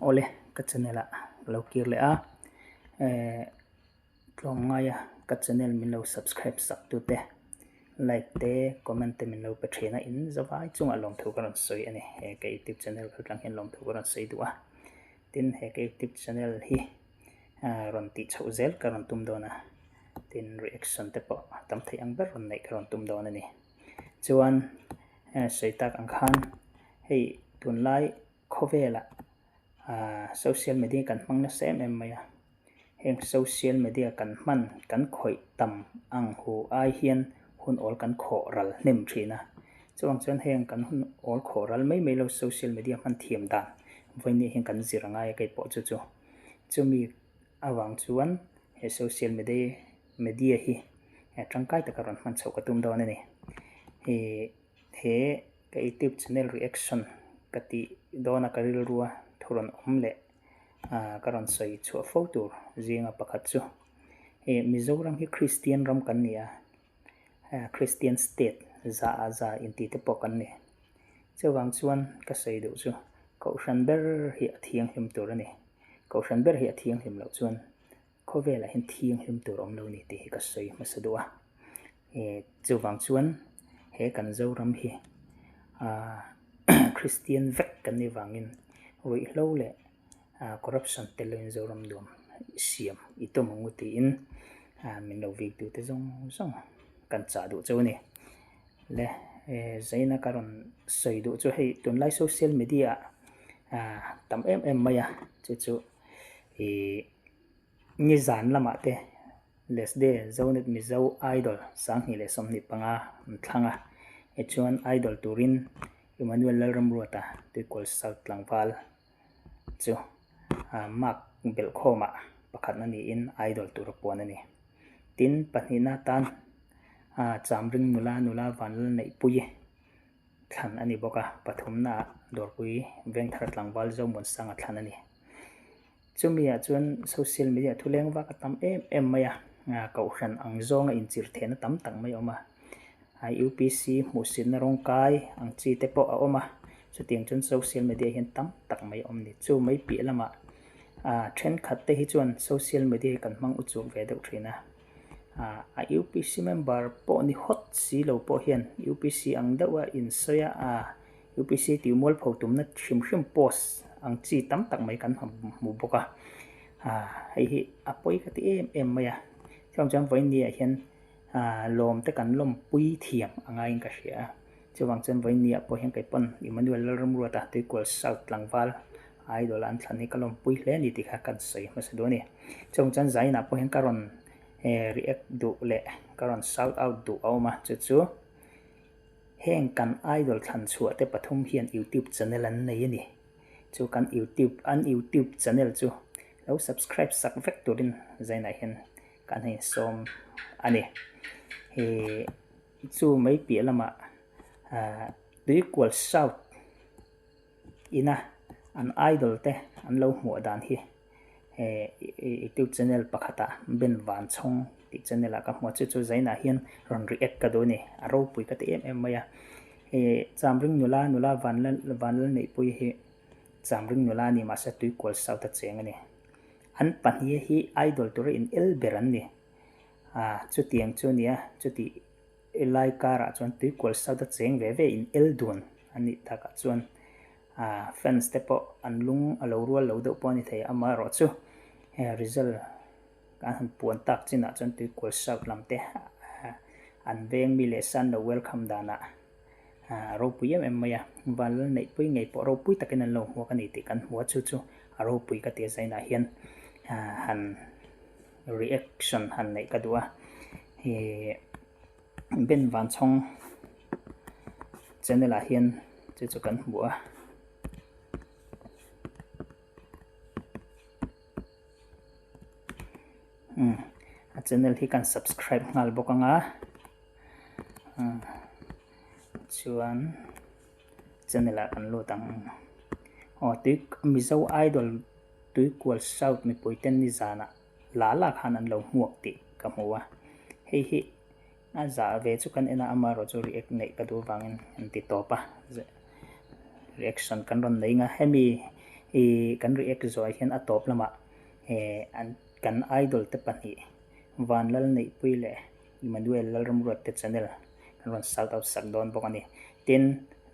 Awle ka channel ah ka lo kir leh a, eh tlawmngaia ka channel min lo subscribe sak tu te like te comment te min lo pe thin a in zavai chungah lawmthu ka rawn sawi a ni. He ka youtube channel kal tlang hian lawmthu ka rawn sawi duh a, tin he ka youtube channel hi rawn tih chhoh zel ka rawn tum dawn a, tin reaction te pawh tam theih ang ber rawn neih ka rawn tum dawn a ni. Chuan sawi tak ang khan hei tunlai khawvelah social media kan hmang nasa em em mai a, heng social media kan hman kan khawih tam ang hu ai hian hun awl kan khawh ral hnem thin a, chuvang chuan heng kan hun awl khawh ral mai mai lo social media hman thiam dan vawiin hian kan zir angai a keipawh chu chu chumi avang chuan he social media media hi tangkai taka rawn hman chhoh ka tum dawn a ni. Ih he ka youtube channel reaction ka tih dawna ka rilrua thu rawn awm leh ah ka rawn sawi chhuah fo tur zinga pakhat chu ih Mizoram hi Kristian ram kan ni a, Kristian state za ah za intih te pawh kan ni. Chuvang chuan ka sawi duh chu Kohhran ber hi a thianghlim tur a ni. Kohhran ber hi a thianghlim loh chuan Khawvelah hian thianghlim tur awm lo ni tih hi ka sawi hmasa duh a. Chuvang chuan he kan Zoram hi Kristian vek kan nih vangin ruihhlo leh corruption tel loin Zoram nuam siam i tum ang u tiin min lo viktute zawng zawng kan chah duh chauh a ni. Le zaina ka rawn sawi duh chu hei tunlai social media ah tam em em mai a chu chu ih nizan lamah te Lesde Zonet Mizo Idol 2025 an thlang a tichuan Idol turin Emmanuel Lalramruata Tuikual South tlangval chu mark belhkhawmah pakhatna niin Idol tur a puan a ni. Tin pahnihna atan Chamring nula nula Vanlalneihpuii thlan a ni bawk a, pathumnaah Dawrpui Vengthar tlangval Zomuansanga thlan a ni. Chumiah chuan social media thu leng vak a tam em em mai a, kohhran ang zawnga inchirh theihna tam tak mai a awm a, UPC hmuhsitna rawng kai ang chi te pawh a awm a, chutiang chuan social media hian tam tak mai a awm a ni. Chu mai piah lamah thenkhat te hi chuan social media hi kan hmang uchuak ve deuh thin a. A UPC member pawh ni hawt si lo pawh hian UPC ang deuha insawi a, UPC tih mualpho tumna hrim hrim post ang chi tam tak mai kan hmu bawk a, hei hi a pawi ka ti em em mai a, chuvang chuan vawiin ah hian lawm te kan lawmpui thiam a ngaiin ka hria a, chuvang chuan vawiin ah pawh hian kei pawn Emmanuel Lalramruata Tuikual South tlangval Idol an thlan hi ka lawmpui hle a ni tih kha kan sawi hmasa duh a ni. Chuvang chuan Zainah pawh hian ka rawn react duh leh ka rawn shout out duh a awm a, chu chu heng kan idol thlan chhuah te pathum hian youtube channel an nei a ni. Chu kan youtube an youtube channel chu lo subscribe sak vek turin Zainah hian kan hei sawm a ni. Ih chu mai piah lamah ah Tuikual South ina an idol te an lo hmuah dan hi youtube channel pakhatah Ben Vanchhawng tih channel ah ka hmu a chu chu Zainah hian rawn react ka duh a ni a ropui ka ti em em mai a Chamring nula nula Vanlalneihpuii hi Chamring nula a ni mahse Tuikual South a cheng a ni an pahnih hi idol tura in el ber an ni chutiang chu a ni a chutih Helai karah chuan tuikual south a cheng ve ve in el dun a nih takah chuan ah fans te pawh an lung a lo rual lo deuh pawh a ni thei a amaherawh chu result an han puan tak chinah chuan tuikual south lam te an veng mi leh san lo welcome danah ah ropui em em mai a vanlal neihpui ngei pawh ropui takin an lo hmuak a ni tih kan hmu a chu chu a ropui ka ti a zainah hian ah han. Reaction han neih ka duh a, ih Ben Vanchhawng channel ah hian chu chu kan hmu a. Umm a channel hi kan subscribe nghal bawk ang a, umm chuan channel ah kan lut ang aw tui Mizo Idol. Tuikual South mipuiten nizanah la la khan an lo hmuak tih ka hmu a, hei hi a zah ve chu kan en a, amaherawh chu react neih ka duh vangin an ti tawp a, reaction kan rawn nei nga, hemi I kan react zawhah hian a tawp lamah an kan idol te pahnih Vanlalneihpui leh Emmanuel Lalramruat te channel kan rawn shout out sak dawn bawk a ni. Tin,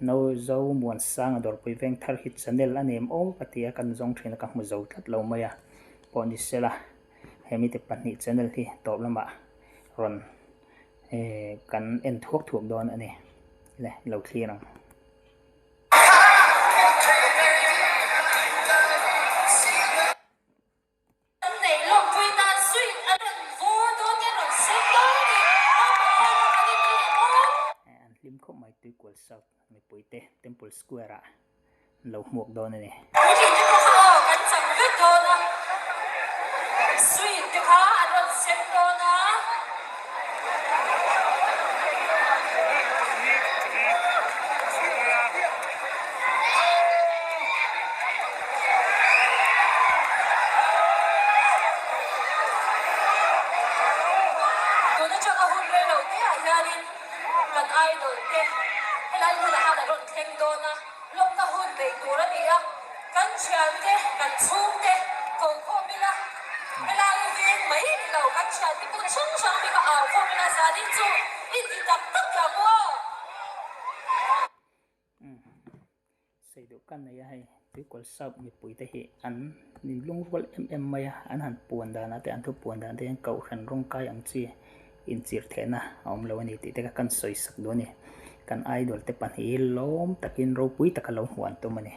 No Zo Muansanga Dawrpui Vengthar hi channel a nem aw ka ti a, kan zawng thin a ka hmu zo tlat lo mai a, pawh ni sela he mite pahnih channel hi tawp lamah rawn kan en thuak thuak dawn a ni. Le lo thlir ang. An neih lawmpui nan sweet an rawn vur dawn nge rawn sem dawn a ni. Naupang ho kha kan inti em aw? An hlim khawp mai Tuikual South mipuite Temple Square ah an lo hmuak dawn a ni. Puitling te pawh kha aw kan chang vek dawn a, sweet te kha an rawn sem dawn a. Tun atanga hun rei lo te ah hianin kan idol te helai hunah khan a rawn thleng dawn a, lawmna hun nei tur a ni a, kan thiante, kan chhungte ko khawm ila, helai veng mai ni lo kan thiante pawh hrang hrang bik a au khawm ila zanin chu i ti tak tak ang u aw. Sawi duh ka nei a hei, Tuikual South mipuite hi an inlungrual em em mai a, an han puan danah te an thu puan dan te hian kohhran rawng kai ang chi inchir theihna a awm lo a ni tih te kha kan sawi sak duh a ni. Kan idol te pahnih hi lawm takin ropui taka lo hmuh an tum a ni.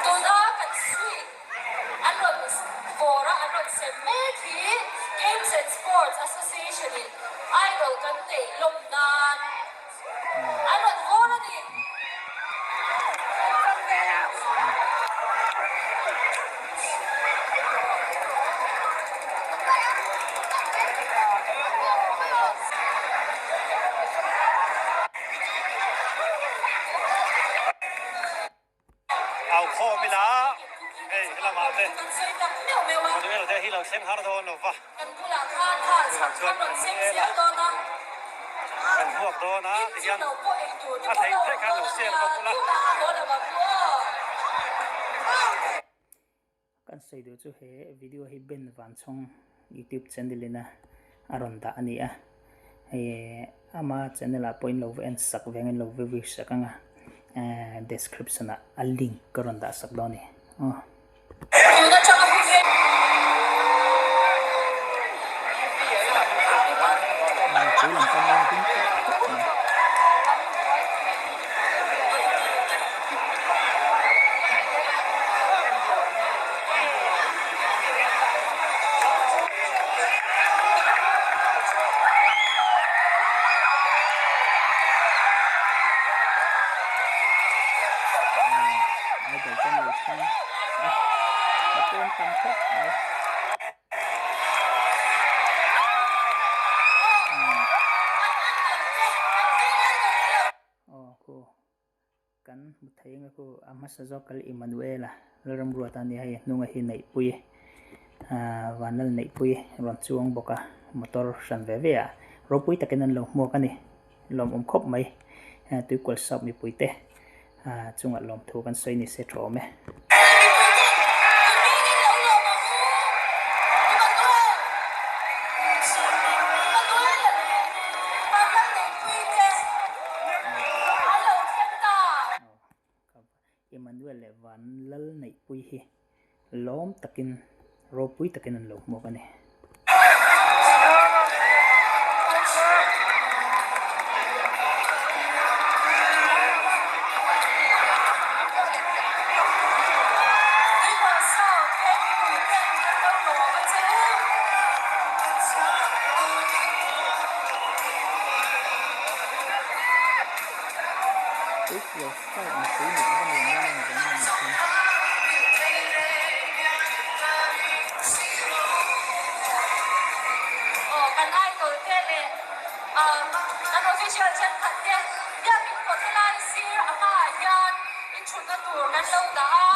Tuna kan suite an rawn vawr a, an rawn sem mek hi Games and Sports Association in idol kan neih lawm nan an rawn vawr a ni. Au khawm ila hei helamah te Manuel te hi lo thleng har dawn lo va tunah chuan Manuela kan hmuak dawn a tihian a theih theih khan lo share bawk ula. Kan sawi duh chu he video hi Ben Vanchhawng youtube channel in a a rawn dah a ni a, hei ama channel ah pawh in lo va en sak veng in lo va view sak ang a, ehh description ah a link ka rawn dah sak dawn a ni aw. Mipui lam pawh an ding tawk tawk mai. Idol te an lo thleng a, a pawn tam khawp mai. Aw khu kan hmu thei anga khu a hmasa zawk kal Emmanuela Lalramruata ania hei hnunga hi Neihpui ah Vanlal Neihpui rawn chuang bawk a motor hran ve ve ah ropui takin an lo hmuak a ni lawmawm khawp mai tuikual sap mipui te ah chungah lawmthu kan sawi ni se tha awm e. Emmanuel leh Van Lal Neihpui hi lawm takin ropui takin an lo hmuak a ni. Tuikual South mipui nih a va nuam dawn em vang em chuan. Aw kan idol te leh an official thenkhat te biakin kawt helai sir a hmaah hian inthutna tur kan lo dah a.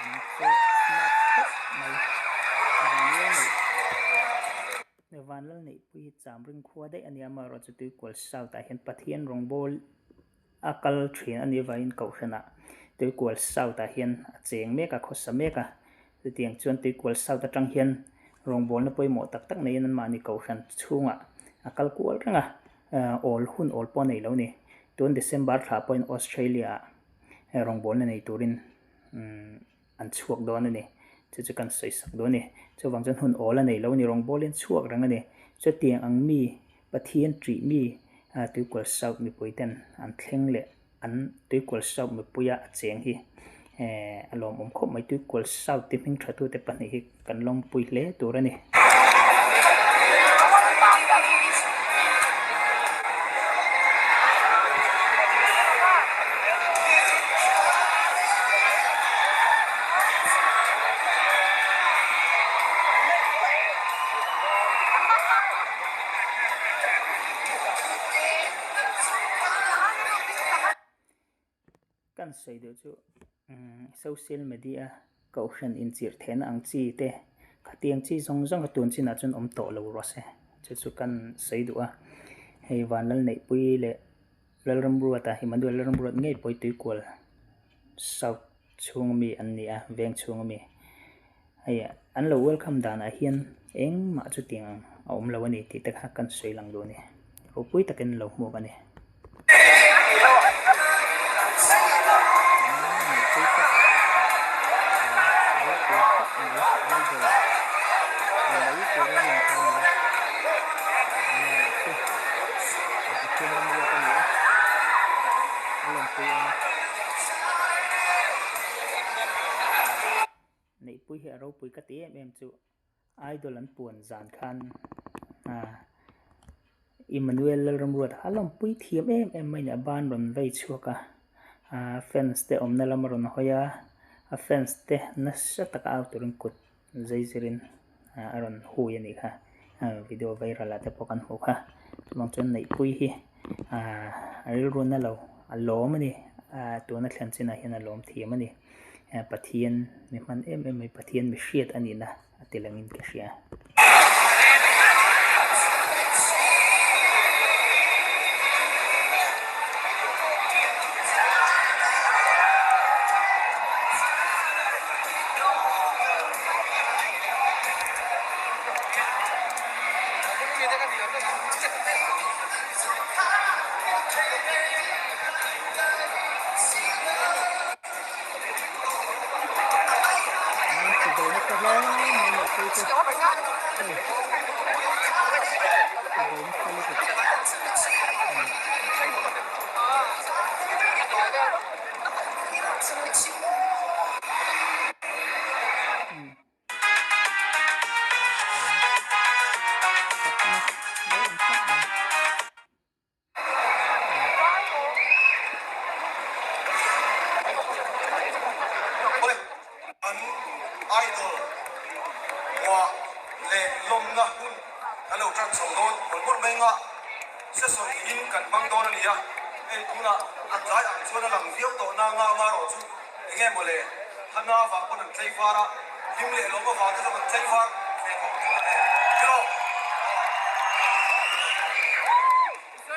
An che smart khawp mai. Vanlal Neihpui hi Chamring khua daih a nia, amaherawhchu Tuikual South ah hian Pathian rawngbawl a kal thin a nih avangin Kohhranah Tuikual South ah hian a cheng mek a, khawsa mek a. Chutiang chuan Tuikual South atang hian rawngbawlna pawimawh tak tak neiin anmahni Kohhran chhungah a kal kual reng a, awl hun awl pawh a nei lo a ni. Tun December thla pawhin Australia ah rawngbawlna nei turin an chhuak dawn a ni. Chu chu kan sawi sak dawn a ni. Chuvang chuan hun awl a nei lo a ni, rawngbawlin chhuak reng a ni. Chutiang ang mi Pathian ṭih mi Tuikual South mipui ten an thleng leh an Tuikual South mipuia a cheng hi a lawmawm khawp mai. Tuikual South te hming ṭha tute pahnih hi kan lawmpui hle tur a ni. Kan sawi duh chu social media kohhran inchirh theihna ang chi te khatiang chi zawng zawng a tun chinah chuan awm tawh lo rawh se chu chu kan sawi duh a hei Vanlalneihpuii leh Lalramruata Emmanuel Lalramruat ngei pawh hi Tuikual South chhung ami an ni a veng chhung ami hei an lo welcome danah hian engmah chutiang ang a awm lo a ni tih te kha kan sawi lang duh a ni ropui takin an lo hmuak a ni. Neihpui hi a ropui ka ti em em chu Idol an puan zan khan ah Emmanuel Lalramruat a lawmpui thiam em em mai a ni a ban rawn vei chhuak a ah fans te awmna lam a rawn hawi a a fans te nasa taka au turin kut zai zirin a rawn hui a nih kha video viral ah te pawh kan hmuh kha chuvang chuan neihpui hi ahh a rilru na lo a lawm a ni ahh tuna thlen chinah hian a lawm thiam a ni Pathian mi hman em em mai Pathian mi hriat a nihna a ti langin ka hria. An idol hmuah leh lawmna hun kan lo tan chho dawn mawlh mawlh mai nga session in kan hmang dawn a ni a, hei tunah a tlai ang chuan a lang viau tawh na nga anga erawh chu enge maw le hana vah pawn an tlei var a, hlim leh lawm avang te zawk an tlei var ve khawp chu a ni tiraw?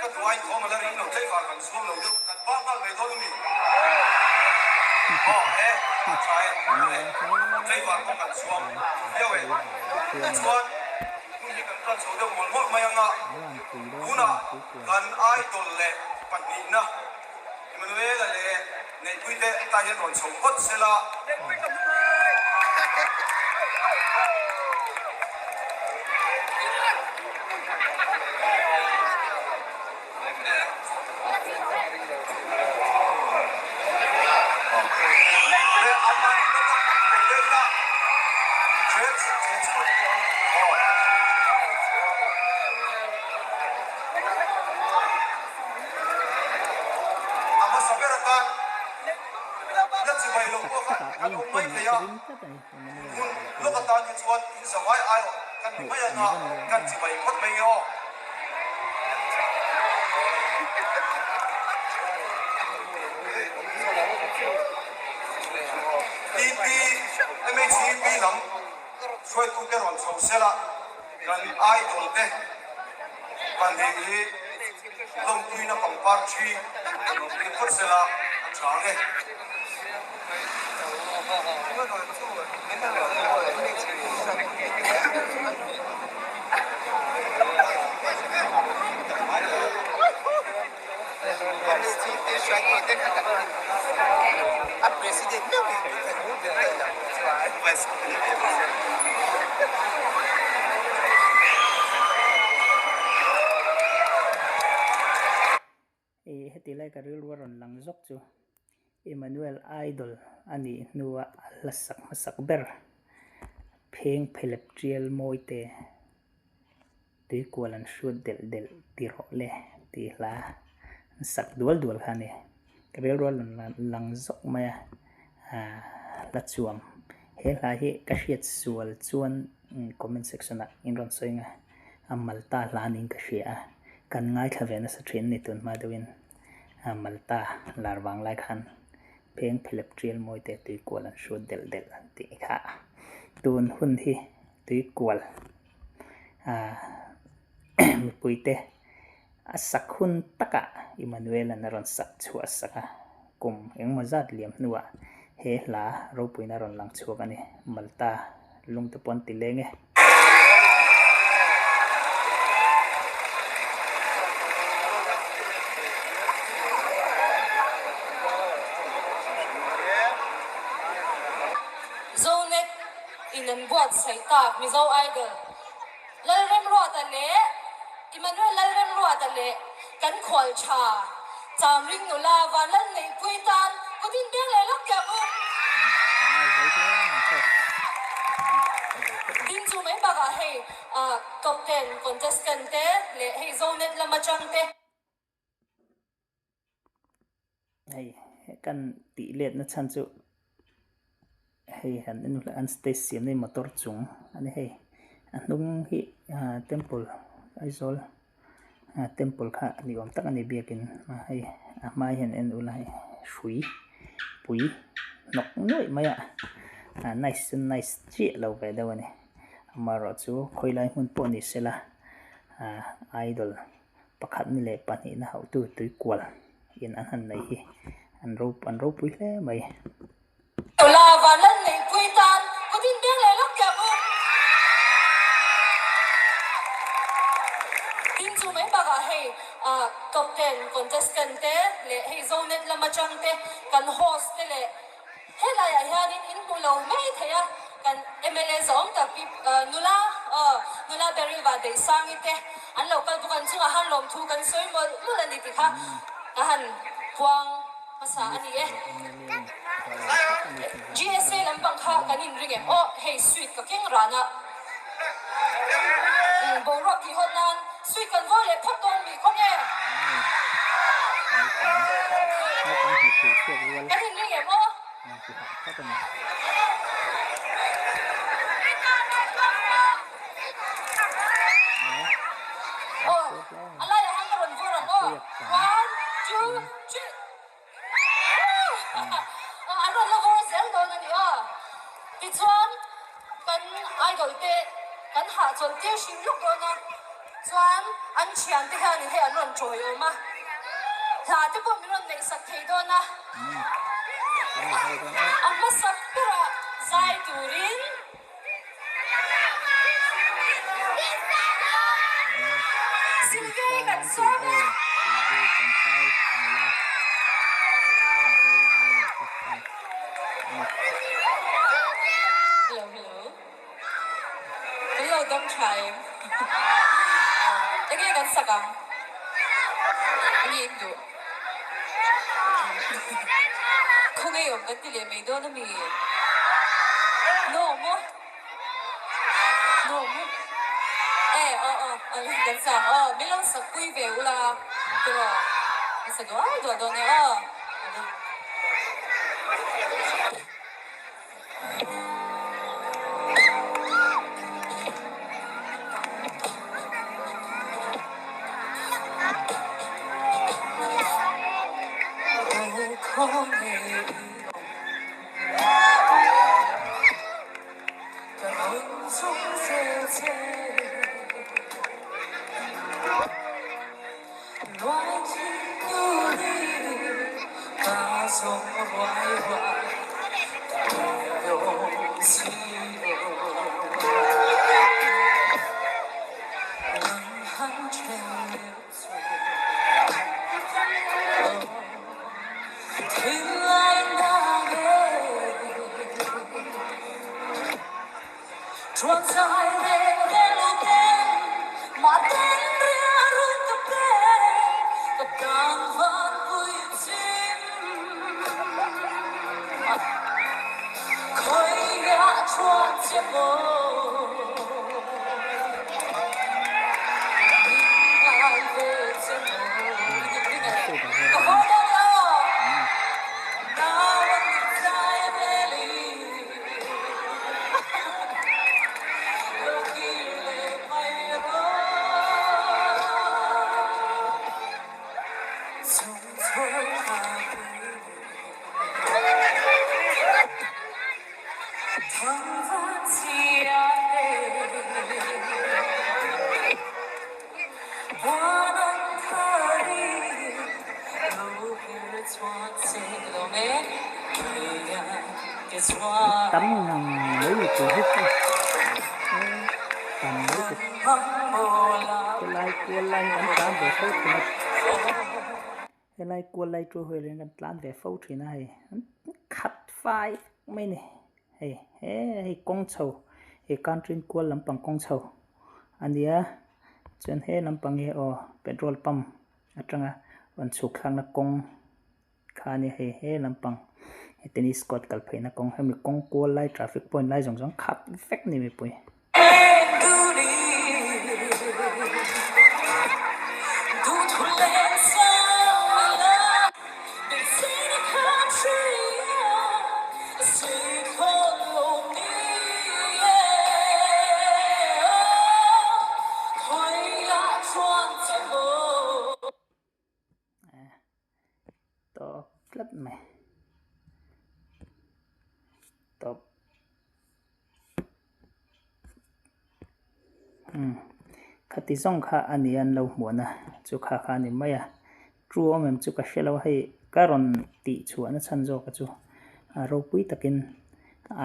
Ka duh ai thawm a la ring lo tlei var kan zuam lo deuh kan pa nghal mai dawn a mi? Aw e, a tha e, tlei var pawh kan zuam viau e. Tichuan hun hi kan tan chho deuh mawlh mawlh mai anga tunah kan idol leh pahnihna Emmanuela leh Neihpuite tah hian rawn chho phawt sela. A hmasa ber atan la chibai lo pawh kha kan awm mai thei a, hun lawk atan hi chuan in zavai aiawh kan ni mai anga kan chibai phawt mai nge aw. hruaitute rawn chho sela kan idol te pahnih hi lawmpuina pangpar thi rawn pek phawt sela a tha ang e. I heti lai ka rilru a rawn lang zawk chu Emmanuel Idol a nih hnua a hla sak hmasak ber Pheng Phelep Tial Mawite Tuikual an hruat delh delh ti rawh le tih hla an sak dual dual kha a ni. Ka rilru a rawn lang zawk mai a, aaa hla chuam. He hla hi ka hriat sual chuan comment section ah in rawn sawi ang a, a Malta hla niin ka hria a, kan ngaithla ve nasa thin a ni tun hma deuhin Malta lar vang lai khan pheng phelep tial mawi te tuikual an hruat delh delh tih kha tun hun hi tuikual. Mipuite a sak hun takah Immanuel-a'n a rawn sak chhuah sak a, kum engemaw zat liam hnuah he hla ropuina a rawn lang chhuak a ni. Malta lungte pawh an ti leng e. Zonet in an buatsaih tak Mizo Idol Lalremruata leh Emmanuel Lalremruata leh kan khual tha Chamring nula Vanlalneihpui tan kut in beng leh lawk teh ang u. Tin chu mai bakah hei top ten contestant te leh hei Zonet lam atang te. Hei kan tih letna chhan chu hei han en ula an stage siam na hi motor chung a ni hei a hnung hi ah temple Aizawl ah temple kha ni awm tak a ni biakin a hei a hma hian en ula hei hrui pui hnawk nuaih mai a ah nice chu nice chiah lo ve deuh a ni amaherawhchu khawilai hmun pawh ni sela ah idol. Pakhat ni leh pahnihna hauhtu tuikual in an han nei hi an ro an ropui hle mai. Tawla Vanlal Neihpui tan kut in beng leh lawk teh ang u. Tin chu mai bakah hei top ten contestant te leh hei Zonet lam atang te kan host te leh Helaiah hianin in hmu lo mai thei a, kan mla zawng tak pi nula aw nula Beryl Vandeihsangi te an lo kal bawk a, an chungah han lawmthu kan sawi mawlh mawlh a ni tih kha ka han puang hmasa a ni e. GSA lampang kha kan inring em aw, hei sweet ka keng ran a, boruak tih hawn nan sweet kan vawi leh phawt dawn mi khaw nge? Kan inring em aw? Aw, a laiah han ka rawn vawr ang aw. One, two, three. An rawn la vawr zel dawn a ni aw. Tichuan kan idol te kan hahchawlh tir hrim lawk dawn a, chuan an thian te hianin hei an rawn tawiawm a, hla te pawh min rawn neihsak thei dawn a, a hmasak berah zai turin. Sylvia-i kan sawm e. Hello hello. Kan lo dam tha em? Enge kan sak ang? Enge in duh? Khawngaih awm kan ti leh mai dawn a mi? No maw? No maw? E aw aw aw le kan sa ang aw min lo sak pui ve ula tiraw ka sa dual dual dawn e aw ale. Tam ngang mai mipui hi chu tam mai chu helai kual lai hi kan tlan ve fo thin a helai kual lai chu hawi hian kan tlan ve fo thin a hei khat fai mai a ni hei he hei kawng chho he country kual lampang kawng chho a nia chuan he lampang hi aw petrol pump atanga rawn chhuk thlakna kawng kha a nia hei he lampang he tennis court kal pheihna kawng hemi kawng kual lai traffic point lai zawng zawng khat vek a ni mipui. Tawp tlat mai tawp umm khati zawng kha a ni an lo hmuan a chu kha kha a ni mai a true awm em chu ka hre lo a hei ka rawn tih chhuah na chhan zawk a chu a ropui takin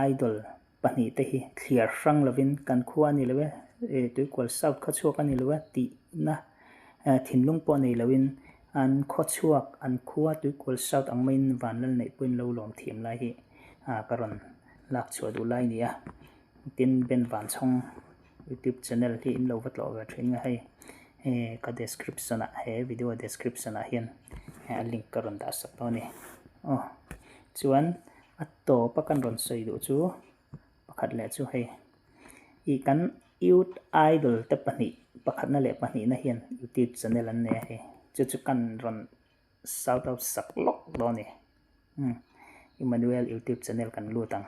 idol pahnih te hi thliar hrang lovin kan khua a ni lo e tuikual south khaw chhuak a ni lo e tih na thinlung pawh nei loin an khaw chhuak an khua tuikual south ang maiin vanlal neih pawhin lo lawm thiam lai hi ka rawn lak chhuah duh lai a ni a tin Ben Vanchhawng youtube channel hi in lo va tlawh ve thin nge hei ka description ah he video description ah hian a link ka rawn dah sak dawn a ni aw chuan a tawp a kan rawn sawi duh chu pakhat leh chu hei ih kan youth idol te pahnih pakhatna leh pahnihna hian youtube channel an nei a hei chu chu kan rawn shout out sak lawk dawn a ni umm Emmanuel youtube channel kan lut ang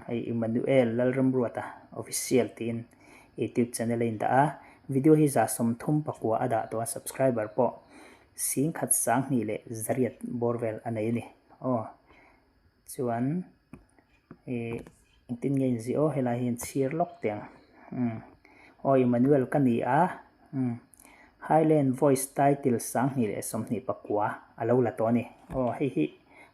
hei Emmanuel Lalramruata official tiin youtube channel a indah a video hi za 30 pakua a dah tawh a subscriber pawh singkhat sanghnih leh zariat bawr vel a nei a ni aw. Chuan ih engtin nge inzih aw helai hi inchhir lawk teh ang umm aw Emmanuel ka ni a umm Highland Voice title 2024 a lo la tawh a ni aw hei hi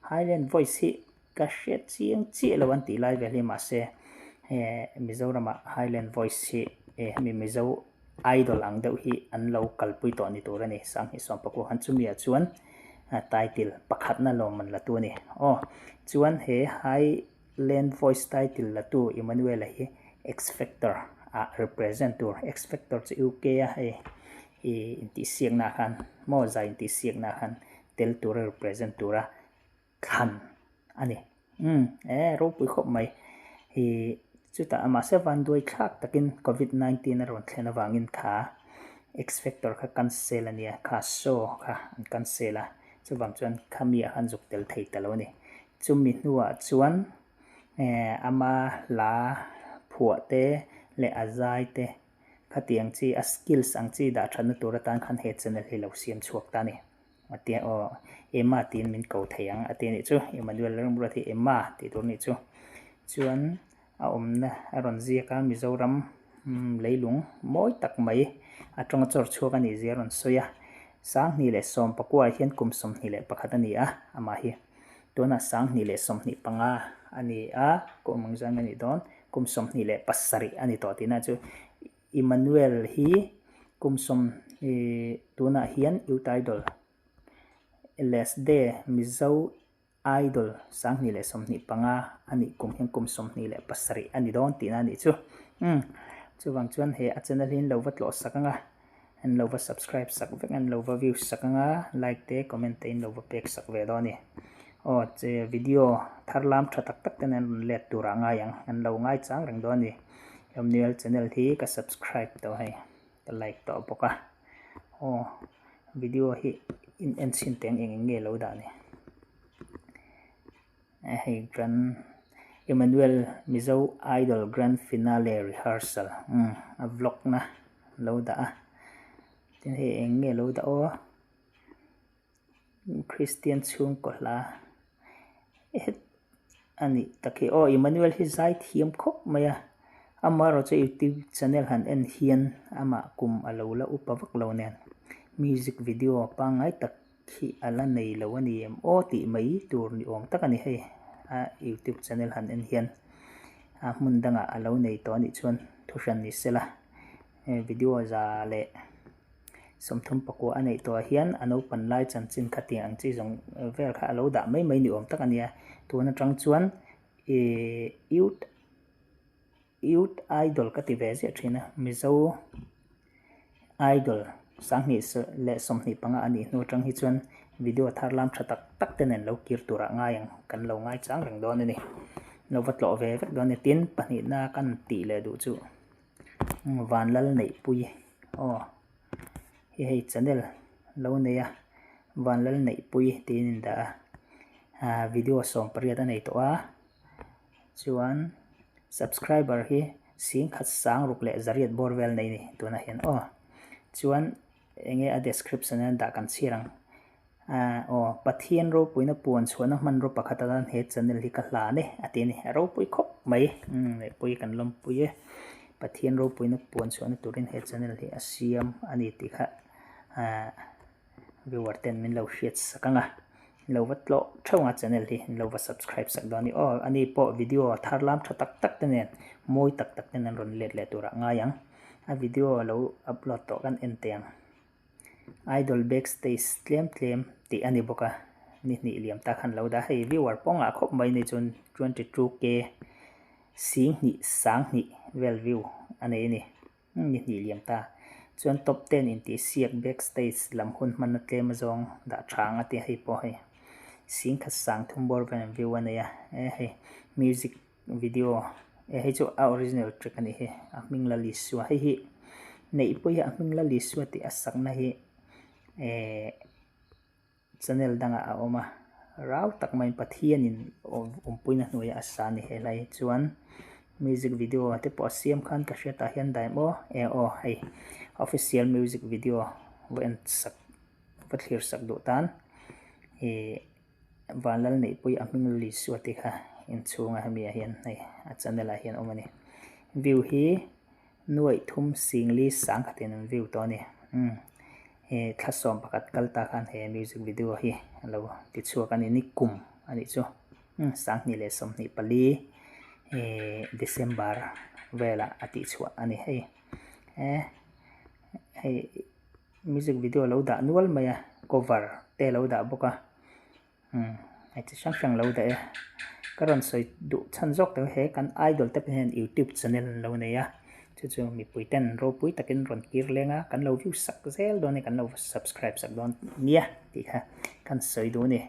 Highland Voice hi ka hriat chiang chiah lo an tih lai vel hi mahse eh Mizoramah Highland Voice hi eh hemi Mizo Idol ang deuh hi an lo kalpui tawh ni tur a ni. 2019 khan chumi ah chuan title pakhatna lawmman la tu a ni. Aw, chuan he Highland Voice title la tu Emmanuel-a hi X Factor ah represent tur. X Factor chu UK a hei ih intihsiakna ah khan maw zai intihsiakna ah khan tel tura represent tura thlan a ni. Umm e ropui khawp mai. Ih chutah mahse vanduai thlak takin covid 19 a rawn thlen avangin kha X Factor kha cancel a nia, kha show kha an cancel a, chuvang chuan khami ah khan zuk tel thei ta lo a ni. Chumi hnuah chuan eh ama hla phuah te leh a zai te khatiang chi a skills ang chi dah thatna tur atan khan he channel hi lo siam chhuak ta a ni. A tia aw, Emma tiin min ko thei ang a ti a nih chu, Emmanuel Lalramruat hi Emma tih tur a nih chu. Chuan a awmna a rawn ziak a, Mizoram leilung mawi tak mai a tawnga chawr chhuak a nih zia a rawn sawi a. 2019 ah hian kum 21 a ni a, amah hi tunah 2025 a ni a, kum ang zan a nih dawn, kum 27 a ni tawh tihna chu Emmanuel hi kum sawm ih tunah hian Youth Idol LSD Mizo Idol 2025 a nih kum hian kum 27 a ni dawn tihna a nih chu. Umm chuvang chuan he a channel hi an lo va tlawh sak ang a, an lo va subscribe sak vek ang, an lo va view sak ang a, like te comment te in lo va pek sak ve dawn a ni. Aw che video thar lam tha tak tak ten an rawn let turah ngai ang, an lo ngaichang reng dawn a ni. Emmanuel channel hi ka subscribe tawh hei, ka like tawh bawk a. Aw video hi in en chhin teh ang eng eng nge lo dah ni. Hei grand Emmanuel Mizo Idol Grand Finale Rehearsal umm a vlog na lo dah a tin hei eng nge lo dah aw Kristian chhungkaw hla het a nih tak hi aw Emmanuel hi zai thiam khawp mai a amaherawhchu youtube channel han en hian amah kum a lo la upa vak lo nen music video pangngai tak hi a la nei lo a ni em aw tih mai tur ni awm tak a ni hei a youtube channel han en hian a hmun dangah a lo nei tawh a nih chuan thu hran ni sela video za leh 39 a neih tawhah hian a naupan lai chanchin kha tiang ang chi zawng vel kha a lo dah mai mai ni awm tak a nia tun atang chuan ihh youth youth idol ka ti ve ziah thin a mizo idol 2025 a nih hnu atang hi chuan video thar lam tha tak tak te nen lo kir turah ngai ang kan lo ngai chang reng dawn a ni lo va tlawh ve vek dawn a ni tin pahnihna kan tih leh duh chu Vanlal Neihpui aw hi hei channel lo nei a Vanlal Neihpui tiin in dah a ah video 18 a nei tawh a chuan subscriber hi 16,600 bawr vel nei a ni tunah hian aw chuan enge a description a dah kan chhiar ang. Aaa aw Pathian ropuina puan chhuahna hmanraw pakhat atan he channel hi ka hlan e a ti a ni a ropui khawp mai umm lehpui kan lawmpui e Pathian ropuina puan chhuahna turin he channel hi a siam a ni tih kha aaa viewer ten min lo hriat sak ang a lo va tlawh theuh ang a channel hi an lo va subscribe sak dawn a ni aw ani pawh video thar lam tha tak tak te nen mawi tak tak ten an rawn let leh turah ngai ang a video lo upload tawh kan en teh ang. Idol backstage tlem tlem tih a ni bawk a, ni hnih liam tak han lo dah hei viewer pawh ngah khawp mai ni chuan 22k 10,000 sanghnih vel view a nei a ni ni hnih liam ta chuan top ten intihsiak backstage lam hun hmanna tlem azawng dah tha ang a ti hei pawh hei 10,000 30 bawr vel view a nei a e hei music Video e hei chu a original track a nih hi a hming la Lisua hei hi neih pawh hi a hming la Lisua tih a sakna hi ehh channel dangah a awm a rau tak maiin Pathianin awmpuina hnuaiah a sa a ni helai hi chuan music video te pawh a siam khan ka hriatah hian daih maw e aw hei official music video va en sak va thlir sak duh tan ihh. Vanlal Neihpui a hming Lisua tih kha inchhunga hemi ah hian hei a channel ah hian a awm a ni. View hi nuaih thum singli sang khatin an view tawh a ni. Umm he thla sawm pakhat kal ta khan he music video hi a lo ti chhuak a ni ni kum a nih chu umm 2024 ehh December velah a tih chhuah a ni hei eh hei. Music video lo dah nual mai a cover te lo dah bawk a umm hei chi hrang hrang lo dah e ka rawn sawi duh chhan zawk te he kan idol te pawh hian youtube channel an lo nei a chu chu mipui ten ropui takin rawn kir leng a kan lo view sak zel dawn a ni kan lo subscribe sak dawn nia tih kha kan sawi duh a ni.